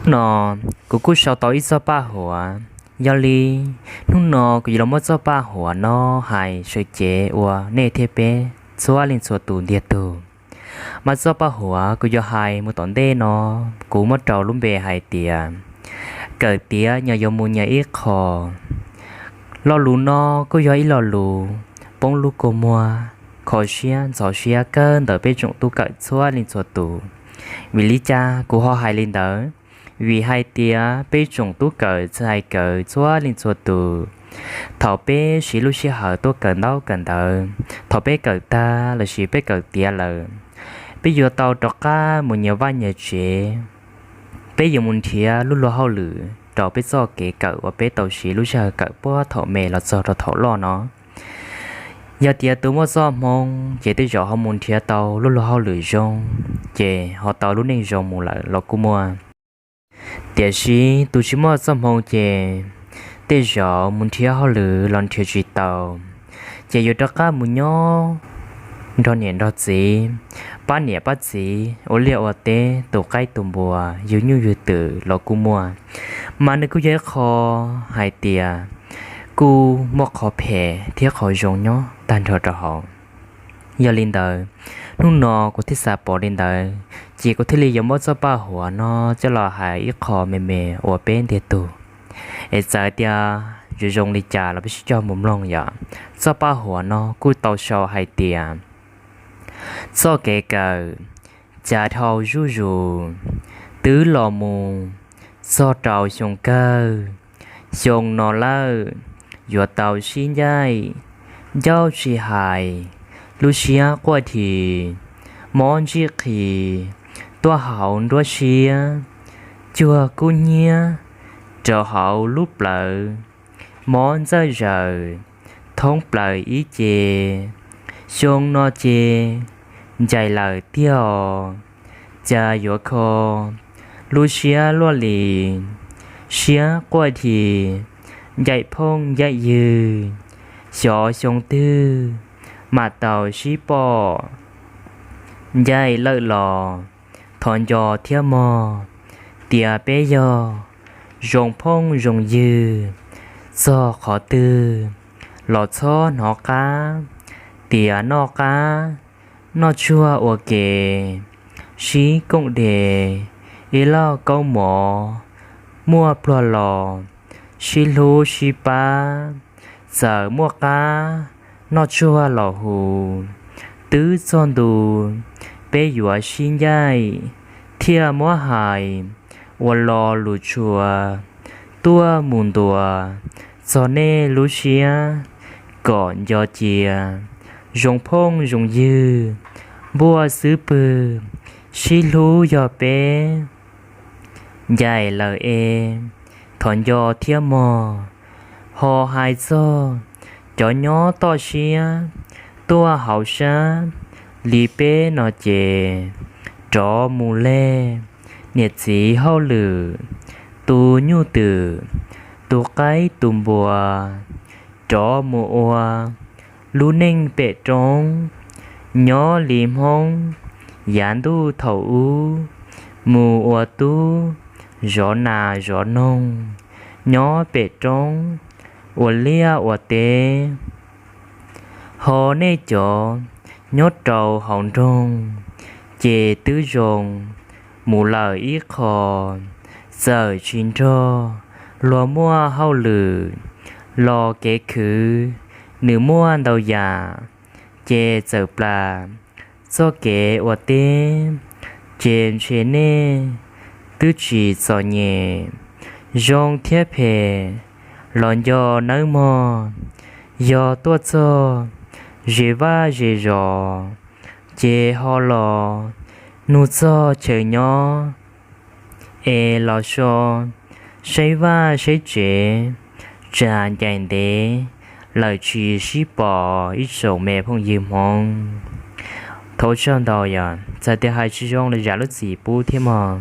Hnub no kuv kuj sau tau ib txoj paj huam, yog li hnub no kuv yuav los muab txoj paj huam no hais sawv cev ua nej thiab peb txhua leej txhua tus ntiag tug. Mas txoj paj huam kuv yuav hais mus tom ntej no, kuv muab rau lub npe hais tias kawm tiav nyias yuav mus nyias ib qho. Lo lus no kuj yog ib lo lus poob lub kua muag, kho siab ntxhov siab kawg ntawm peb tsoom tub kawm txhua leej txhua tus. Vim li cas kuv ho hais li ntawd? Vim hais tias peb tsoom tub kawm txhais kawm txhua leej txhua tus, thaum peb siv lub sij hawm tuaj kawm ntaub kawm ntawv, thaum peb kawm tag lossis peb kawm tiav lawm, peb yuav tau rov qab mus nyias vaj nyias tsev. Peb yuav mus nrhiav lub luag hauj lwm rau peb txoj kev kawm uas peb tau siv lub sij hawm kawm puag thaum me los txog rau thaum loj no. Yog tias tus muaj txoj hmoo ces tej zaum ho mus nrhiav tau lub luag hauj lwm zoo, ces ho tau lub neej zoo mus lawm los kuj muaj. Tiam sis tus tsis muaj txoj hmoo ces tej zaum mus nrhiav hauj lwm los nrhiav tsis tau, ces yuav rov qab mus nyob nrog niam nrog txiv, pab niam pab txiv ua liaj ua teb, tu qaib tu npua, yug nyuj yug twm los kuj muaj. Mas nws kuj yog ib qho hais tias kuj muaj qhov phem thiab qhov zoo nyob tag nrho rau hauv. Yog li ntawd, hnub no kuv thiaj xav pom li ntawd, ces kuv thiaj li yuav muab txoj paj huam no coj los hais ib qho me me ua peb ntiag tug, es txawm tias yuav zoo li cas los peb sib coj mus mloog yom. Txoj paj huam no kuj tau sau hais tias txoj kev kawm cas dhau zuj zus, twb los mus txog rau xyoo kawg. Xyoo no lawm, yuav tau sib ncaim, ncauj tsis hais, lub siab quaj dhi, mob ntsij qhi tuaj hauv nruab siab, cuag kub hnyiab rau hauv lub plawv, mob ntxawj zaws thoob plaws ib ce. Xyoo no ces ncaim lawm tiag os, cas yuav kho lub siab luaj li, siab quaj dhi, ncaim phooj ncaim ywg, xyov xyoo twg mam tau sib pom. Ncaim lawm los thov nco thiab mog, tias peb yog zoo phooj zoo ywg, txog qhov twg los txhob hnov qab tias noj qab noj tsuag ua ke, sib koom de ib lauj kaub mov, muaj pluag los sib hlub sib pab. Txawm muaj qab noj tsuag los huv, twb txog ntu peb yuav sib ncaim, thiaj muab hais ua lo lus tshua tuaj mus ntuas txog nej lub siab kom nco cia. Zoo phooj zoo ywg npuaj xwb pwg, sib hlub yog peb ncaim lawm es thov nco thiab mog. Ho hais txog cov nyob toj siab tuaj hauv sab li peb no ces rov mus lej, niam txiv hauj lwm, tu nyuj twm, tu qaib tu npua, rov mus ua lub neej pem roob, nyob li Hmoob yav ntuj thaum ub, mus ua tub zov nas zov noog, nyob pem roob ua liaj ua teb. Ho nej cov nyob rau hauv nroog ces twb zoo mus lawm ib qho, txawm tsis nrog luag muaj hauj lwm los kev khwv nws muaj ntau yam, ces txawm plam txoj kev ua teb, ces ntshe nej twb tsis txom nyem. Zoo thiab phem los nco nawb mog, yog tuaj txog ze vaj ze zos ces ho los nug txog chaw nyob, es los so saib vaj saib tsev, tsam ncaim ntev lawm tsis sib pom ib tsoom me phooj ywg Hmoob. Thov tsaug ntau yom, txawm tias hais tsis zoo los zam lub txim pub thiab mog.